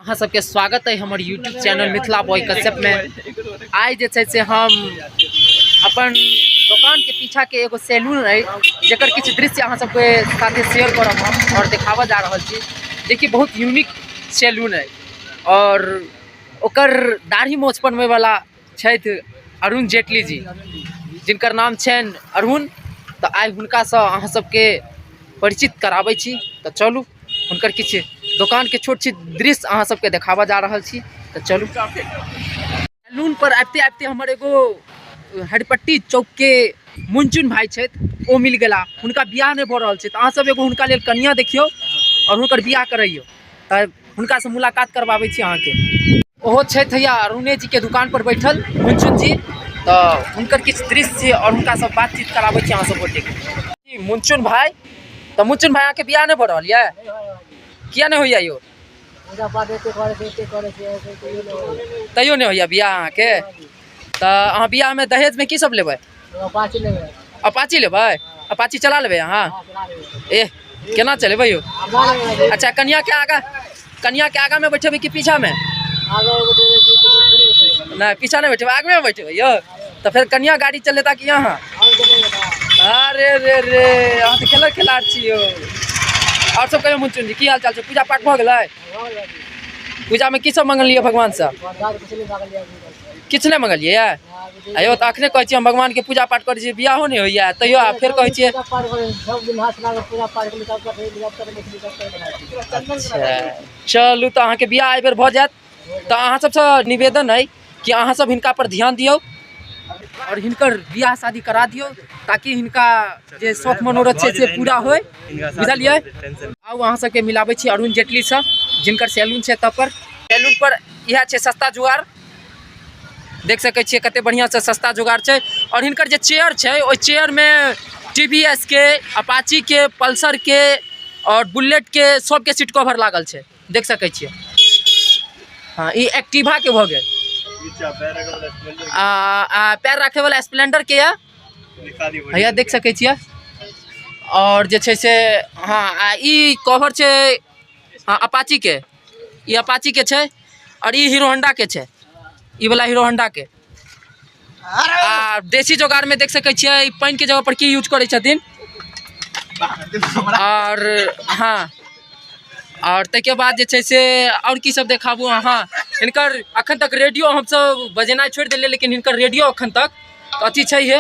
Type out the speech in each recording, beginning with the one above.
अहाँ सबके स्वागत है हमर YouTube channel Mithila boy Kashyap में। आइ जे छै से हम अपन दोकान के पीछा के एगो सैलून है जेकर किछु दृश्य अहाँ सबके साथे शेयर करब हम और देखाबऽ जा रहल छी, जेकि बहुत यूनिक सैलून है और ओकर दाढ़ी मोछ बनबै वाला छथि अरुण जेटली जी, जिनकर नाम छनि अरुण। तऽ आइ हुनकासँ अहाँ सबके परिचित कराबै छी। तऽ चलू हुनकर किछु दोकानके छोट छिट दृश्य अहाँ सबके देखाबऽ जा रहल छी। तऽ चलू सैलून पर आबिते आबिते हमर एगो हरिपट्टी चौकके मुनचुन भाई छथि, ओ मिल गेला। हुनका बियाह नहि भऽ रहल छै, तऽ अहाँ सब एगो हुनका लेल कनिया देखियौ और हुनकर बियाह करैयौ। तऽ हुनकासँ मुलाकात करबाबै छी अहाँके। ओहो छथि हैया अरुणे जीके दुकान पर बैठल मुनचुन जी, तऽ हुनकर किछु दृश्य और हुनकासँ बातचीत कराबै छी अहाँ सब गोटेके। मुनचुन भाई, तऽ मुनचुन भाई अहाँके बियाह नहि भऽ रहल यऽ? किया नहि होइया यौ? तैयो नहि होइया बियाह अहाँके? तऽ अहाँ बियाहमे दहेजमे की सब लेबै? अपाची लेबै? अपाची चला लेबै अहाँ? एह केना चलेबै यौ? अच्छा कनिया के आगा, कनिया के आगा में बैठेबै कि पीछा में? नहीं पीछा नहीं बैठेबै, आगे में बैठेबै यौ। तऽ फेर कनिया गाड़ी चलेता कि अहाँ? अरे रे रे अहाँ तऽ खेलक खेलाड़ छी यौ। और सब कहियौ मुनचुन जी, की हाल चाल छै? पूजा पाठ भऽ गेलै? पूजा में की सब मंगलियै भगवान से? किछु नहि मंगलियै? आयो तऽ अखने कहै छियै हम भगवान के पूजा पाठ करै छियै, बियाहो नहि होइया, तैयो आब फेर कहै छियै। अच्छा चलू, तऽ अहाँके बियाह एहि बेर भऽ जायत। तऽ अहाँ सबसँ निवेदन अइ कि अहाँ सब हिनका पर ध्यान दियौ और हिनकर बियाह शादी करा दियौ, ताकि हिनका जे शौक मनोरथ छै से पूरा होय, बुझलियै? आउ अहाँ सबके मिलाबै छी अरुण जेटली सँ, जिनकर सैलून छै। एतऽ पर सैलून पर इएह छै सस्ता जुगाड़, देख सकै छियै कते बढ़िआँ से सस्ता जुगाड़ छै। और हिनकर जे चेयर छै ओहि चेयर में टी वी एस के, अपाची के, पल्सर के और बुलेट के सबके सीट कवर लागल छै, देख सकै छियै। हाँ ई एक्टिवा के भऽ गेल, आ पैर राखे वाला स्प्लेंडर के यऽ हैया, देख सकै छियै। और जे छै से हाँ आ ई कवर छै हाँ अपाची के, ई अपाची के छै और ई हीरो होंडा के छै, ई वाला हीरो होंडा के। आ देसी जोगाड़ में देख सकै छियै ई पानि के जगह पर की यूज करै छथिन। और हाँ और ताहिके बाद जे छै से और की सब देखाबू अहाँ। हिनकर अखन तक रेडियो हमसब बजेनाइ छोड़ि देलियै, लेकिन हिनकर रेडियो अखन तक अथी छै हे,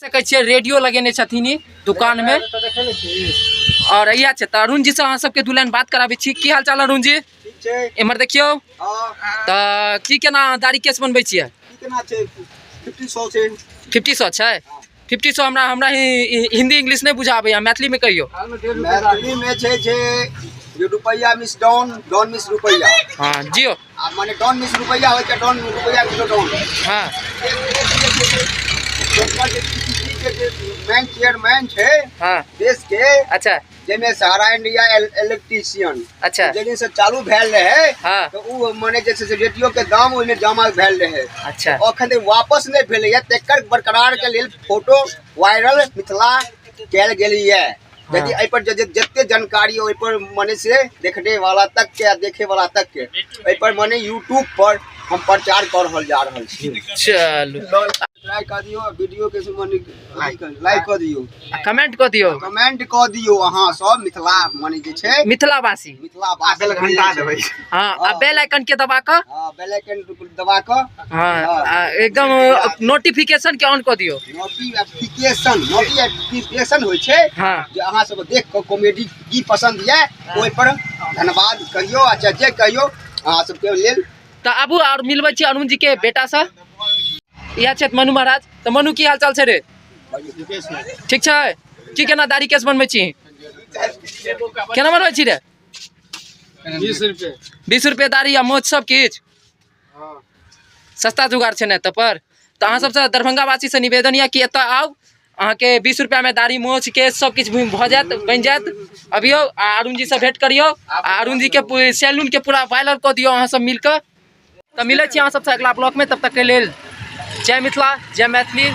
सकै छियै रेडियो लगेने छथिन ई दुकान में। और इएह छै। तऽ अरुण जी से अहाँ सबके दू लाइन बात कराबै छी। की हाल चाल अरुण जी? एम्हर देखियौ तऽ की केना दाढ़ी केश बनबै छियै? फिफ्टी सौ छै? फिफ्टी सौ हमरा हमरा हिंदी इंग्लिश नहि बुझाबैया, मैथिली में कहियौ। मैथिली में छै जे रुपैया मिस डॉन, डॉन मिस रुपैया। हाँ जियो। आ माने डॉन मिस रुपैया होइ छै, डॉन रुपैया मिस डॉन। हाँ। मेन चेयरमैन छै हाँ। देश के। अच्छा। जाहिमे सहारा इंडिया इलेक्ट्रीशियन। अच्छा। जाहि दिन से चालू भेल रहे, हाँ। तऽ ओ माने जे छै से रेडियो के दाम ओहिमे जमा भेल रहे। अच्छा। अखन तक वापस नहि भेलैया, तकर बरकरार के लेल फोटो वायरल मिथिला कयल गेल ये। यदि एहि पर जते जानकारी ओहि पर मने से देखने वाला तक के आ देखे वाला तक के एहि पर मने यूट्यूब पर हम प्रचार कर रहल जा रहल छी। चलू ट्राई कर दियो, वीडियो के मने लाइक कर दियो, कमेंट कर दियो, कमेंट कर दियो। अहाँ सब मिथिला मने जे छै मिथिलावासी, मिथिलावासी बेल घंटा देबै। हाँ, आ बेल आइकन के दबा क, हाँ बेल आइकन दबा क, हाँ, आ एकदम नोटिफिकेशन के ऑन कर दियो। नोटिफिकेशन, नोटिफिकेशन होइ छै। हाँ। जे अहाँ सब देख क कॉमेडी की पसंद ये ओहि पर धन्यवाद कहियो, अच्छा जे कहियो अहाँ सबके लेल। तऽ आबू और मिलबै छी अरुण जी के बेटा से, इएह छथि मनु महाराज। तऽ मनु की हाल चाल छै रे? ठीक छै? की केना दाढ़ी केश बनबै छी? केना बनबै छी रे? 20 रुपये। 20 रुपये दाढ़ी आ मोछ सब किछु? सस्ता जुगाड़ छै ने एतऽ पर। तऽ अहाँ सबसँ दरभंगावासी से निवेदन यऽ कि एतऽ आउ, अहाँके 20 रुपैआमे दाढ़ी मोछ केश सब किछु भऽ जायत, बनि जायत। अबियौ आ अरुण जी से भेंट करियौ आ अरुण जी के सैलून के पूरा वायरल कऽ दियौ अहाँ सब मिलकऽ। तऽ मिलै छी अहाँ सबसँ अगिला ब्लॉगमे, तब तक के लेल जय मिथिला, जय मैथिली।